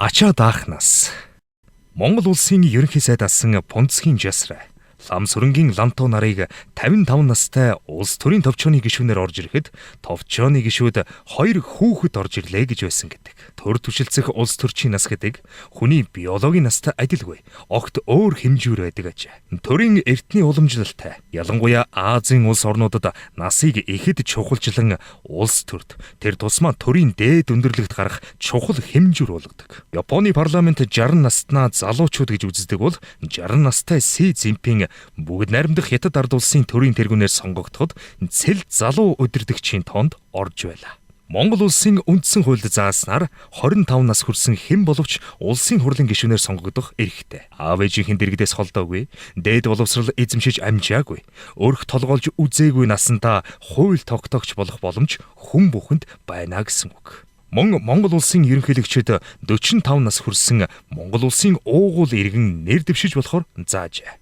Ачаа даахнаас Монгол улсын ерөнхий сайд асан Пунцгийн Жасрай Лам сүрэнгийн Лантуу нарыг 55 настай улс төрийн товчооны гишүүнээр орж ирэхэд товчооны гишүүд хоёр хүүхэд орж ирлээ гэж байсан гэдэг. Төр түшилцэх улс төрчийн нас гэдэг хүний биологийн настай адилгүй огт өөр хэмжүүр байдаг ажээ. Төрийн эртний уламжлалтай ялангуяа Азийн улс орнуудад насыг ихэд чухалчлан улс төрд тэр тусмаа төрийн дээд өндөрлөгт гарах чухал хэмжүүр болгодог. Японы парламент 60 наснаа залуучууд гэж үздэг бол 60 настай Си Цзиньпин бүгд найрамдах Хятад ард улсын төрийн тэргүүнээр сонгогдоход цэл залуу удирдагчийн тоонд орж байлаа. Монгол улсын үндсэн хуульд зааснаар 25 нас хүрсэн хэн боловч улсын хурлын гишүүнээр сонгогдох эрхтэй. Аав ээжийнхэн дэргэдээс холдоогүй, дээд боловсрал эзэмшиж амжаагүй, өрх толгоолж үзээгүй насандаа хууль тогтоогч болох боломж хүн бүхэнд байна гэсэн үг. Мөн Монгол улсын ерөнхийлөгчид 45 нас хүрсэн Монгол улсын уугуул иргэн нэр дэвшиж болохоор заажээ.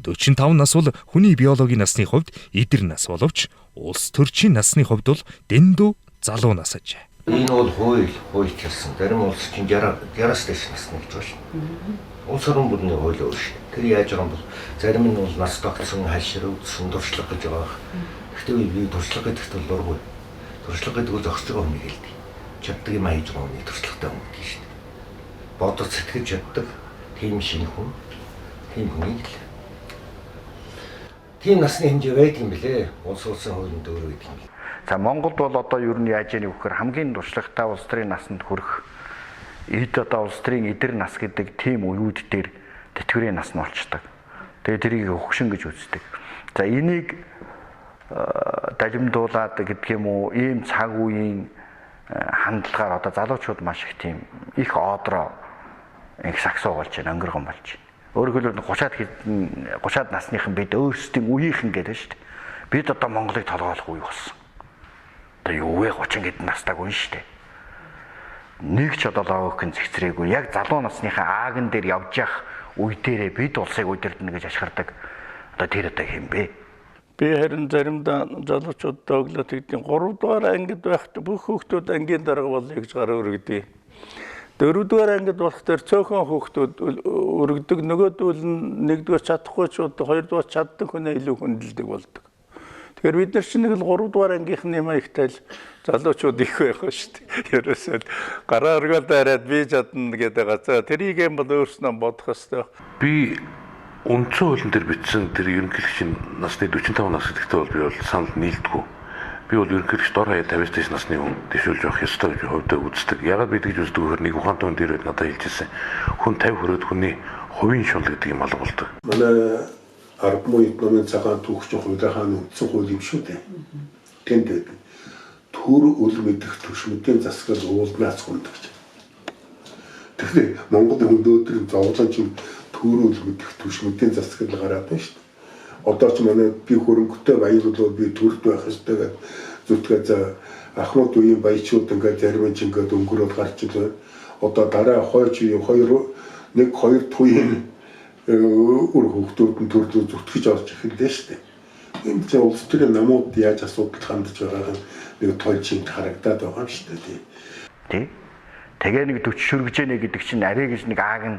45 нас бол хүний биологийн насны хувьд идэр нас боловч улс төрчийн насны хувьд бол дэндүү залуу нас ажээ. Энэ бол хууль, хуульчилсан. Зарим улс чинь 60 60-аас дээш насны гэж байна. Улс орон бүрний хууль өөр шүү. Тэр яаж байгаа юм бол зарим нь бол нас тогтсон, хашир үдсэн, туршлага гэж байгаа. Гэхдээ би туршлага гэдэгт бол дургүй. Туршлага гэдэг бол зогсож байгаа хүнийг хэлдэг. Чаддаг юм хийж байгаа хүнийг туршлагатай хүн гэдэг шүү дээ. Бодож сэтгэж чаддаг тийм шинэ хүн, тийм хүнийг л тийм насны хэмжээ байдаг юм билээ. Улс улсын хуулинд өөр байдаг юм. За Монголд бол одоо ер нь яаж яах вэ гэхээр хамгийн туршлагатай улс төрийн насанд хүрэх эд одоо улс төрийн эдэр нас гэдэг тийм үеүд дээр тэтгэврийн нас нь болчдөг. Тэгээ тэрийг хөгшин гэж үздэг. За энийг далимдуулаад гэдэг юм уу ийм цаг үеийн хандлагаар одоо залуучууд маш их тийм их одроо их саксуу болж байна, өнгөргөн болж байна. Өөрөөр хэлбэл 30-аад хэдэн 30-аад насныхан бид өөрсдийн үеийнхэн гэдэг шүү дээ. Бид одоо Монголыг толгойлох үе болсон. Одоо юу вэ 30 хэдэн настайг үн шүү дээ. Нэг ч одоо логик нь зэгцрээгүй. Яг залуу насныхаа аагн дээр явж явах үе дээрээ бид улсыг удирдна гэж ашигладаг. Одоо тэр одоо хэм бэ? Би харин заримдаа залуучуудад өглөө тэгдэг 3 дугаар ангид байхад бүх хүүхдүүд ангийн дарга болъё гэж гараа өргөдөг. 4 дугаар ангид болох дээр цөөхөн хүүхдүүд өргөдөг, нөгөөдөл нь 1 дугаар чадахгүй ч одоо 2 дугаар чаддаг хүнээ илүү хүндэлдэг болдог. Тэгэхээр бид нар чинь нэг л 3 дугаар ангийнхны юм ихтэй л залуучууд их байх шүү дээ. Ерөөсөө гараа өргөөл дайраад би чадна гэдэг байгаа. За тэрийг юм бол өөрснөө бодох ёстой. Би үндсэн хуулийн дээр бичсэн тэр ерөнхийлөгчийн насны 45 нас гэдэгтээ бол би бол санал нийлдэггүй. Би бол ерөнхийлөгч дор хаяад 50-аас дээш насны хүн дэвшүүлж явах ёстой гэж хувьдаа үздэг. Ягаад би тэгж үздэг вэ гэхээр нэг ухаантай хүн дээр надад хэлжсэн. Хүн 50 хүрээд хүний хувийн шунал гэдэг юм алга болдог. Манай 10 номын цагаан түүхчин хуулийнхаа үндсэн хууль юм шүү дээ. Тэнд байдаг. Төр үл мэдэх төвш мэдийн засгал уулнаас гундагч. Тэгэхээр Монголын өнөөдрийн зовлон чинь төр үл мэдэх төвш мэдийн засгал гараад байна шүү дээ. Одоо ч манай би хөрөнгөтэй баярлалаа би төрд байх ёстой гэж зүтгээ за Ахмад үеийн баячууд ингээд зарим нь ч ингээд өнгөрөөл гарч илээ. Одоо дараа хойч үеийн хоёр нэг хоёр дахь үеийн үр хүүхдүүд нь төрлөө зүтгэж орж эхэллээ шүү дээ. Энэ чинь улс төрийн намууд яаж асуудал хандж байгааг нь нэг тойл чимд харагдаад байгаа юм шүү дээ. Тий. Тэгээ нэг 40 шүргэж гэнэ гэдэг чинь арай гэж нэг ааг нь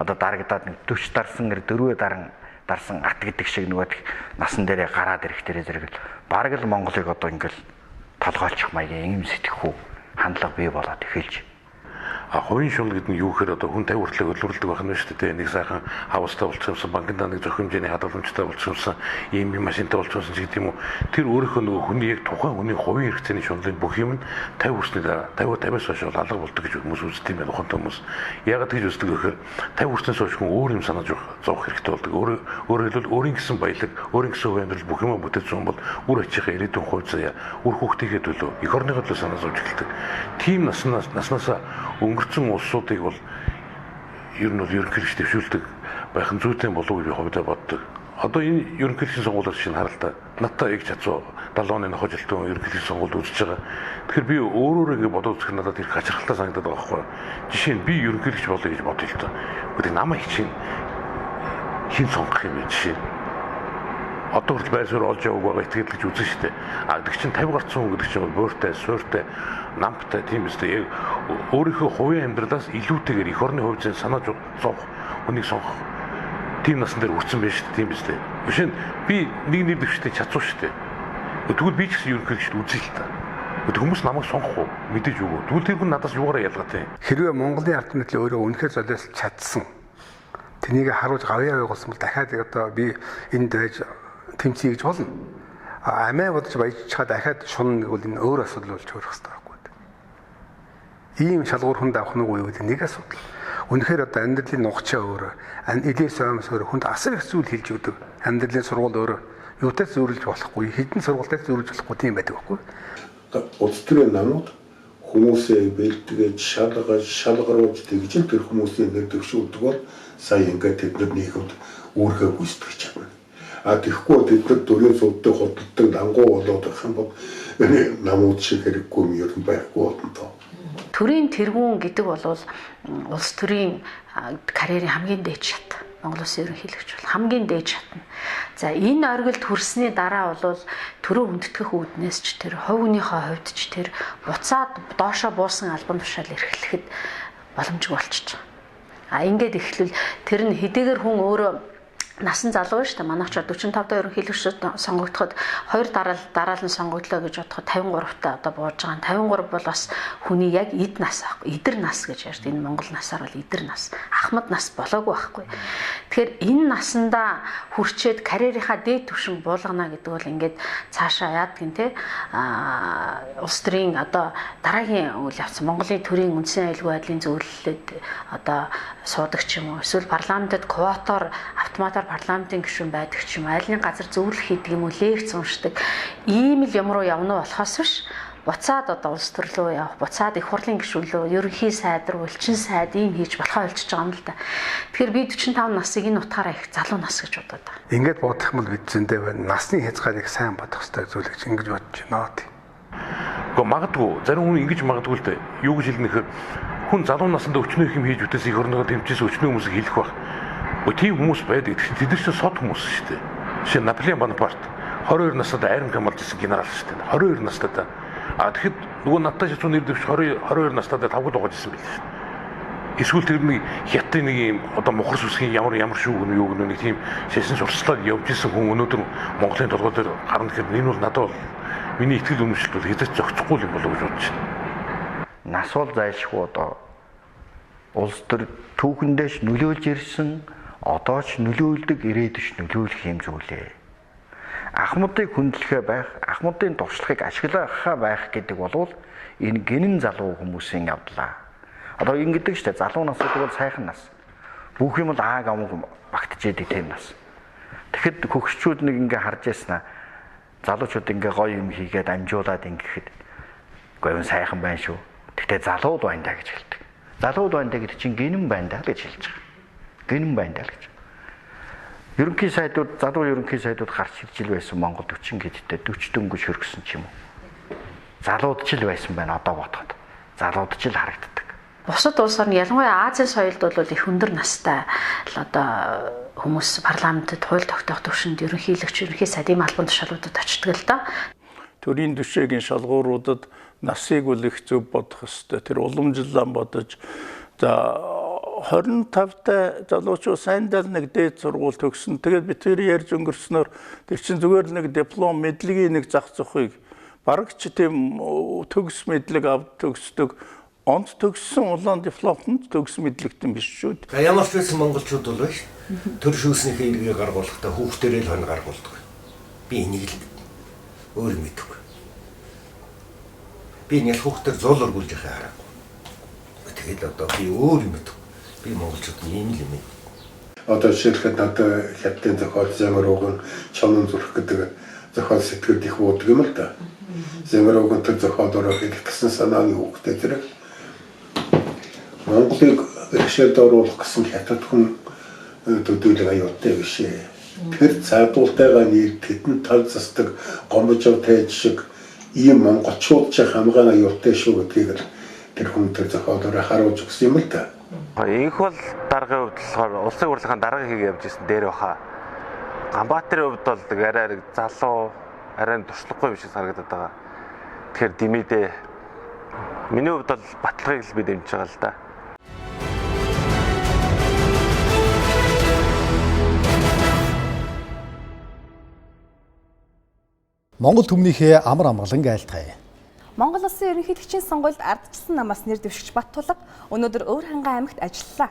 одоо дарагдаад нэг 40 дарсан гэр дөрвөө даран дарсан ат гэдэг шиг нөгөө насан дээрээ гараад ирэх дээрээ зэрэг л бараг л Монголыг одоо ингээл толгойлчих маягийн ийм сэтгэхүй хандлага бий болоод эхэлж. А хувийн шунал гэдэг нь юу гэхээр одоо хүн 50 хүртлээр хөдөлмөрлөдөг байх нь шүү дээ. Нэг сайхан хавстай болчихсон, банкндаа нэг зөх хэмжээний хадгаламжтай болчихсон, ийм юм машинтай болчихсон ч гэдэг юм уу. Тэр өөрийнхөө нөгөө хүний яг тухайн хүний хувийн хэрэгцээний шунлын бүх юм нь 50 хүрсний дараа 50 50-аас хойш бол алга болдог гэж хүмүүс үздэг юм байна ухаантай хүмүүс. Ягаад тэгж үздэг вэ гэхээр 50 хүрснээс хойш хүн өөр юм санаж зовх хэрэгтэй болдог. Өөрөөр хэлбэл өөрийн гэсэн баялаг, өөрийн гэсэн хувийн амьдрал бүх юмаа бүтээсэн бол үр ачийнхаа ирээдүйн хувь заяа, үр хүүхдийнхээ төлөө, эх орныхоо төлөө санаа зовж эхэлдэг. Тийм наснаасаа өнгөрцөн улсуудыг бол ер нь бол ерөнхийлөгч дэвшүүлдэг байх нь зүйтэй болов уу гэж би хувьдаа боддог. Одоо энэ ерөнхийлөгчийн сонгуулиар шинэ харалта. Надтай их чадсуу 70 оны нохожилтын ерөнхийлөгчийн сонгуульд үзэж байгаа. Тэгэхээр би өөрөөрөө ингэ бодоод үзэхэд надад их хачирхалтай санагдаад байгаа байхгүй. Жишээ нь би ерөнхийлөгч болъё гэж бодъё л доо. Гэхдээ намайг хичээн хин сонгох юм бэ жишээ. Одоо хүртэл байр суурь олж яваагүй байгаа итгэл гэж үзэн штэ. А гэдэг чинь 50 гарцсан хүн гэдэг чинь бол бууртай, суурьтай, намптай тийм үстэй. Яг өөрийнхөө хувийн амьдралаас илүүтэйгээр эх орны хувь зэн санаа зовх хүнийг сонгох тийм насан дээр хүрсэн байж шүү дээ, тийм биз дээ. Жишээ нь би нэг нэр дэвштэй чадсан шүү дээ. Тэгвэл би ч гэсэн ерөнхийлөгчд үзье л та. Хүмүүс намайг сонгох уу? Мэдээж үгүй. Тэгвэл тэр хүн надаас юугаараа ялгаатай юм? Хэрвээ Монголын ард түмэн өөрөө үнэхээр золиослж чадсан, тэнийг харуулж гавьяа байгуулсан бол дахиад одоо би энд байж тэмцэе гэж болно. Амиа бодож баяжчихаа дахиад шунна гэвэл энэ өөр асуудал болж өөрөх хэрэгтэй байхгүй. Ийм шалгуур хүнд авах нь үгүй юу гэдэг нэг асуудал. Үнэхээр одоо амьдралын нугачаа өөрөө, элээс оймс өөрөө хүнд асар их зүйл хэлж өгдөг. Амьдралын сургууль өөрөө юутай зүйрлэж болохгүй, хэдэн сургуультай зүйрлэж болохгүй тийм байдаг байхгүй. Улс төрийн намууд хүмүүсээ бэлтгэж, шалгаж, шалгаруулж тэгж л тэр хүмүүсийн нэр дэвшүүлдэг бол сая ингээд тэд нар нийгэмд үүргээ гүйцэтгэж чадна. А тэгэхгүй тэд нар төрийн сүлдээ худалдаг лангуу болоод байх юм бол намууд шиг хэрэггүй юм ер нь байхгүй болно доо. Төрийн тэргүүн гэдэг бол улс төрийн карьерийн хамгийн дээд шат. Монгол Улсын ерөнхийлөгч бол хамгийн дээд шатна. За энэ оргилд хүрсний дараа бол төрөө хүндэтгэх үүднээс ч тэр хувь хүнийхээ хувьд ч тэр буцаад доошоо буусан албан тушаал эрхлэхэд боломжгүй болчихж байгаа. А ингээд эхлвэл тэр нь хэдийгээр хүн өөрөө насан залуу шүү дээ. Манайх ч 45 даа ерөнхийлөгч сонгогдоход хоёр дараал нь сонгогдлоо гэж бодоход 53 таа одоо бууж байгаа. 53 бол бас хүний яг эд нас аахгүй. Идэр нас гэж ярьд. Энэ Монгол насаар бол идэр нас. Ахмад нас болоогүй байхгүй. Тэгэхээр энэ насандаа хүрчээд карьерийнхаа дээд түвшин буулгана гэдэг бол ингээд цаашаа яадаг нь те улс төрийн одоо дараагийн үйл явц Монголын төрийн үндсэн аюулгүй байдлын зөвлөлөд одоо суудаг ч юм уу эсвэл парламентод квотоор автоматар парламентын гишүүн байдаг ч юм айлын газар зөвлөх хийдэг юм уу лекц уншдаг ийм л юм руу явна болохоос биш буцаад одоо улс төр рүү явах, буцаад их хурлын гишүүн рүү, ерөнхий сайд руу, элчин сайд ийм хийж болохоо болчихж байгаа юм л да. Тэгэхээр би 45 насыг энэ утгаараа их залуу нас гэж бодоод байгаа. Ингээд бодох юм бол бид зөндөө байна. Насны хязгаарыг сайн бодох хэрэгтэй зүйл гэж ингэж бодож байна. Гэхдээ магадгүй зарим хүн ингэж магадгүй л дээ. Юу гэж хэлнэ гэхээр хүн залуу насанд өчнөө их юм хийж үтээс их орногоо тэмцээс өчнөө хүмүүсийг хэлэх байх. Тийм хүмүүс байдаг. Тэд нар чинь сод хүмүүс шүү дээ. Жишээ нь Наполеон Бонапарт 22 настай арим камалж исэн генерал шүү дээ. 22 настай. А тэгэхэд нөгөө надтай шатуу нэр дэвш 22 настай тавгал угааж исэн байл шүү дээ. Эсвэл тэр нэг хятадын нэг юм одоо мухар сүсгийн ямар шүү гэнэ юу гэнэ нэг тийм шашин сурчлаад явж исэн хүн өнөөдөр Монголын толгой дээр гарна гэхэд энэ бол надад бол миний итгэл үнэмшилт бол хэзээ ч зохицохгүй юм болов уу гэж бодож байна. Нас бол зайлшгүй одоо улс төр түүхэндээ ч нөлөөлж ирсэн, одоо ч нөлөөлдөг, ирээдүйд нөлөөлөх юм зүйлээ. Ахмадыг хүндлэхээ байх, ахмадын туршлагыг ашиглахаа байх гэдэг бол энэ гинэн залуу хүмүүсийн явдлаа. Одоо ингэдэг штэ залуу нас гэдэг бол сайхан нас. Бүх юм л ааг амг багтжээдэг тийм нас. Тэгэхэд хөгшчүүд нэг ингээ харж яснаа залуучууд ингээ гоё юм хийгээд амжуулаад ингэхэд үгүй юм сайхан байна шүү. Тэгтээ залууд байна даа гэж хэлдэг. Залууд байна даа гэдэг чинь гинэн байна даа гэж хэлж байгаа. Гинэн байна даа гэж. Ерөнхий сайдууд, залуу ерөнхий сайдууд гарч ирж ил байсан Монгол 40 гэдэгтээ 40 дөнгөж хөргсөн ч юм уу. Залууд ч л байсан байна одоо бодоход. Залууд ч л харагддаг. Бусад улс орн ялангуяа Азийн соёлд бол их өндөр настай л одоо хүмүүс парламентэд хууль тогтоох төвшөнд ерөнхийлөгч, ерөнхий сайд ийм албан тушаалуудад очдог л доо. Төрийн түшээгийн шалгууруудад насыг үл их зөв бодох ёстой. Тэр уламжлалаа бодож за 25 та залуучууд сайндал нэг дээд сургууль төгсөн. Тэгээд би тэр ярьж өнгөрснөөр тэр чинь зүгээр л нэг диплом мэдлэгийн нэг зах зохыг бараг ч тийм төгс мэдлэг авд төгсдөг. Онц төгссөн улаан дипломт төгс мэдлэгтэн биш шүү дээ. За ямар ч байсан монголчууд бол байна. Төр шүүснийхээ эргээ гаргуулахдаа хүүхдэрээ л хонь гаргуулдаг. Би энийг л өөр мэдгүй. Би нялх хүүхдээр зуул өргүүлж яхаа хараагүй. Тэгэл одоо би өөр юм мэдгүй. Би монголчууд ийм л юм. Одоо жишээлхэд надад хятадын зохиол Замарууган чонон зүрх гэдэг зохиол сэтгэлд их буудаг юм л да. Замарууган тэр зохиолоор хэлэх гэсэн санааны хүүхдээ зэрэг Монголыг бэрхшээлд оруулах гэсэн хятад хүн төдийлөн аюултай биш ээ. Тэр цаадуултайгаа нийл тэдэнд тал застаг гомбожов тайж шиг ийм монголчууд ч хамгаан аюултай шүү гэдгийг л тэр хүн тэр зохиолоор харуулж өгсөн юм л да. Инх бол даргын хувьд болохоор улсын хурлынхаа даргын хийгээ явж исэн дээр баха. Ганбаатарын хувьд бол арай залуу, арай туршлагагүй юм шиг санагдаад байгаа. Тэгэхээр димэдэ Миний хувьд бол Баталгыг л би дэмжиж байгаа л да. Монгол түмнийхээ амар амгалан айлтгая. Монгол Улсын ерөнхийлөгчийн сонгуульд ардчилсан намаас нэр дэвшигч Баттулга өнөөдөр Өвөр хангай аймагт ажиллалаа.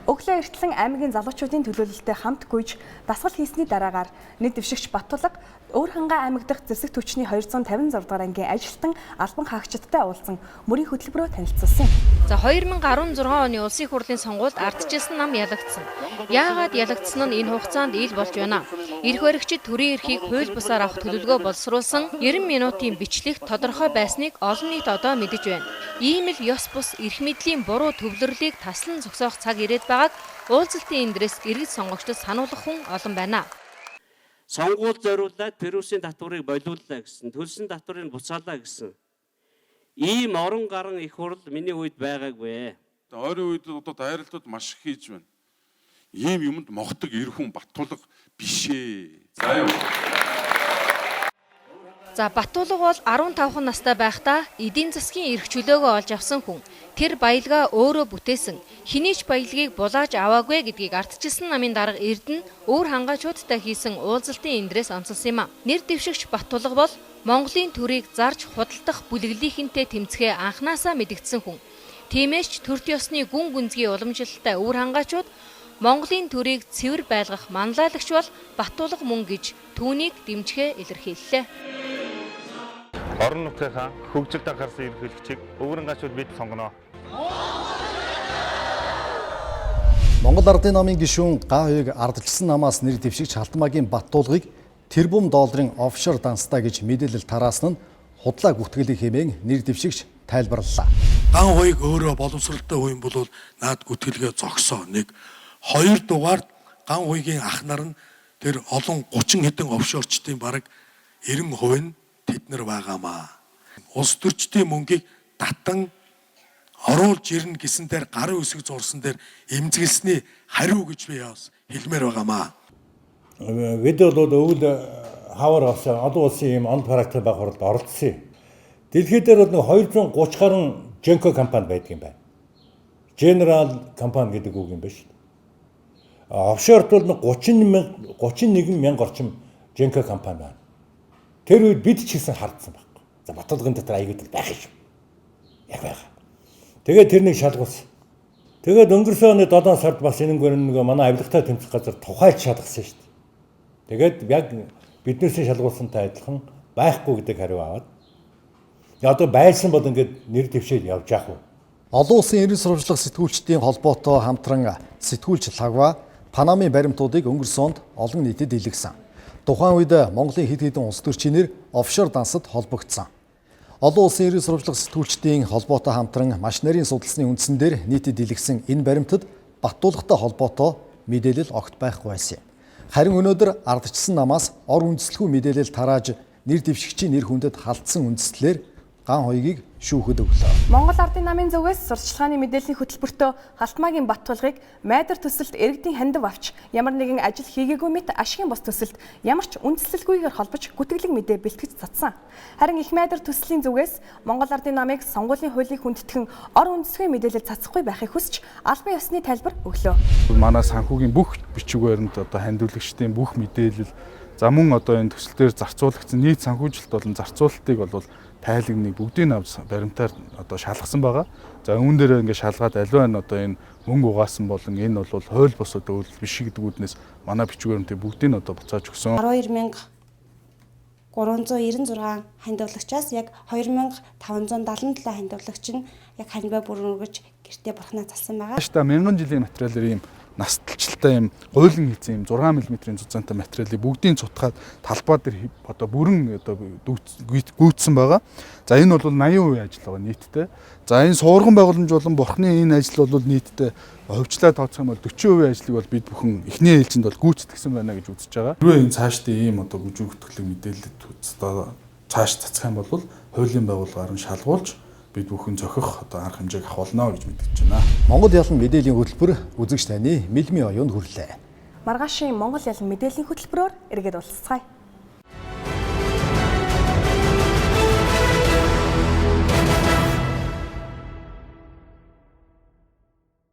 Өглөө эртлэн аймгийн залуучуудын төлөөлөлтөй хамт гүйж дасгал хийсний дараагаар нэр дэвшигч Баттулга Өвөр хангай аймаг дахь зэвсэг түвшний 256 дугаар ангийн ажилтан албан хаагчидтай уулзсан мөрийн хөтөлбөрөөр танилцуулсан юм. За 2016 оны улсын их хурлын сонгуульд ардчилсан нам ялагдсан. Яагаад ялагдсан нь энэ хугацаанд ил болж байна. Эрх баригчид төрийн эрхийг хууль бусаар авах төлөвлөгөө боловсруулсан 90 минутын бичлэгт тодорхой байсныг олон нийт одоо мэдэж байна. Ийм л ёс бус эрх мэдлийн буруу төвлөрлийг таслан зогсоох цаг ирээд байгааг уулзалтын эндрээс иргэд сонгогчдод сануулгах хүн олон байна. Сонгуульд зориулаад Перусын татварыг болиуллаа гэсэн, төлсөн татварыг буцаалаа гэсэн. Ийм орон гарan их хурл миний үед байгаагүй. Ойрын үед одоо дайралтууд маш их хийж байна. Ийм юмд могтог эр хүн Баттулга биш ээ. За юу. За Баттулга бол 15 настай байхдаа эдийн засгийн эрх чөлөөгөө олж авсан хүн. Тэр баялгаа өөрөө бүтээсэн. Хэний ч баялагийг булааж аваагүй гэдгийг ардчилсан намын дарга Эрдэнэ өвөр хангаачуудтай хийсэн уулзалтын эндрээс онцолсон юм а. Нэр дэвшигч Баттулга бол Монголын төрийг зарж худалдах бүлэглийнхэнтэй тэмцэхээ анханасаа мэдэгдсэн хүн. Тиймээс ч төрт ёсны гүн гүнзгий уламжлалтай өвөр хангаачууд Монголын төрийг цэвэр байлгах манлайлагч бол Баттулга мөн гэж түүнийг дэмжихээ илэрхийллээ. Орон нутгийнхаа хөгжилд анхаарсан ерөнхийлөгчийг өвөр хангаачууд бид сонгоно. Монгол Ардын намын гишүүн Га хоёыг ардчилсан намаас нэр дэвшигч Халтмаагийн Баттулгыг тэрбум долларын офшор данстай гэж мэдээлэл тараасан нь худлаа гүтгэлийг хэмээн нэр дэвшигч тайлбарлалаа. Ган хоёыг өөрөө боловсралтай хүн бол наад гүтгэлгээ зогсоо. Нэг хоёр дугаард Ган хоёгийн ах нар нь тэр олон 30 хэдэн офшорчдын бараг 90% нь тэд нар байгаамаа. Улс төрчдийн мөнгийг татан оруулж ирнэ гэсэн дээр гарын үсэг зурсан дээр эмзэглсний хариу гэж би бас хэлмээр байгаамаа. Бид бол өвөл хавар авсан олон улсын ийм онл характер баг хурлд оролцсон юм. Дэлхий дээр бол нэг 230 гаруй Genco компани байдаг юм байна. General компани гэдэг үг юм байна шүү дээ. Офшорт бол нэг 31 мянга орчим Genco компани байна. Тэр үед бид ч гэсэн хардсан байхгүй. За Баттулгын дотор аягүй байх юм шүү. Яг байгаа. Тэгээд тэрнийг шалгуулсан. Тэгээд өнгөрсөн оны 7 сард бас энэнгээр нөгөө манай авилгатай тэмцэх газар тухайлж шалгасан шүү дээ. Тэгээд яг биднээсээ шалгуулсантай адилхан байхгүй гэдэг хариу аваад. Одоо байсан бол ингээд нэр дэвшээд явж яах вэ? Олон улсын эрийн сурвалжлах сэтгүүлчдийн холбоотой хамтран сэтгүүлч Лагва Панамын баримтуудыг өнгөрсөн онд олон нийтэд илгэсэн. Тухайн үед Монголын хэд хэдэн улс төрчийн нэр офшор дансад холбогдсон. Олон улсын эрийн сурвалжлах сэтгүүлчдийн холбоотой хамтран маш нарийн судалсны үндсэн дээр нийтэд илгэсэн энэ баримтад Баттулгатай холбоотой мэдээлэл огт байхгүй байсан юм. Харин өнөөдөр ардчилсан намаас ор үндэслэхүй мэдээлэл тарааж нэр дэвшигчийн нэр хүндэд халдсан үндэслэлээр Ган хоёгийг шүүхэд өглөө. Монгол Ардын намын зүгээс сурталчилгааны мэдээллийн хөтөлбөртөө Халтмаагийн Баттулгыг майдар төсөлд иргэдийн хандив авч ямар нэгэн ажил хийгээгүй мэт ашигын бус төсөлд ямар ч үндэслэлгүйгээр холбож гүтгэлэг мэдээ бэлтгэж цацсан. Харин их майдар төслийн зүгээс Монгол Ардын намыг сонгуулийн хуулийг хүндэтгэн ор үндэсгүй мэдээлэл цацахгүй байхыг хүсч албан ёсны тайлбар өглөө. Манай санхүүгийн бүх бичиг баримт одоо хандивлагчдын бүх мэдээлэл за мөн одоо энэ төсөл дээр зарцуулагдсан нийт санхүүжилт болон зарцуулалтыг бол тайлагныг бүгдийг авч баримтаар одоо шалгасан байгаа. За үүн дээр ингээд шалгаад аливаа нь одоо энэ мөнгө угаасан болон энэ бол хууль бус одоо үйлдэл биш гэдэг үүднээс манай бичиг баримтыг бүгдийг одоо буцааж өгсөн. 12396 хандивлагчаас яг 2577 хандивлагч нь яг хандиваа бүрэн өргөж гэртээ бурхнаа залсан байгаа. Цаашдаа мянган жилийн материалаар ийм насталчлалтай ийм гуйлан хийсэн ийм 6 мм-ийн зузаантай материалыг бүгдийг цутгаад талбай дээр одоо бүрэн одоо гүйцсэн байгаа. За энэ бол 80% ажил байгаа нийтдээ. За энэ суурган байгууламж болон бурхны энэ ажил бол нийтдээ хувьчлаа тооцох юм бол 40% ажлыг бол бид бүхэн эхний ээлжинд бол гүйцэтгсэн байна гэж үзэж байгаа. Хэрвээ энэ цаашдаа ийм одоо гүжиг хөтгөлөг мэдээлэл одоо цааш цацах юм бол хуулийн байгууллагаар нь шалгуулж бид бүхэн зохих одоо арга хэмжээг авах болно гэж мэдгэж байна. Монгол ялан мэдээллийн хөтөлбөр үзэгч таны мэлмийн оюунд хүрлээ. Маргаашийн Монгол ялан мэдээллийн хөтөлбөрөөр эргээд уулзцгаая.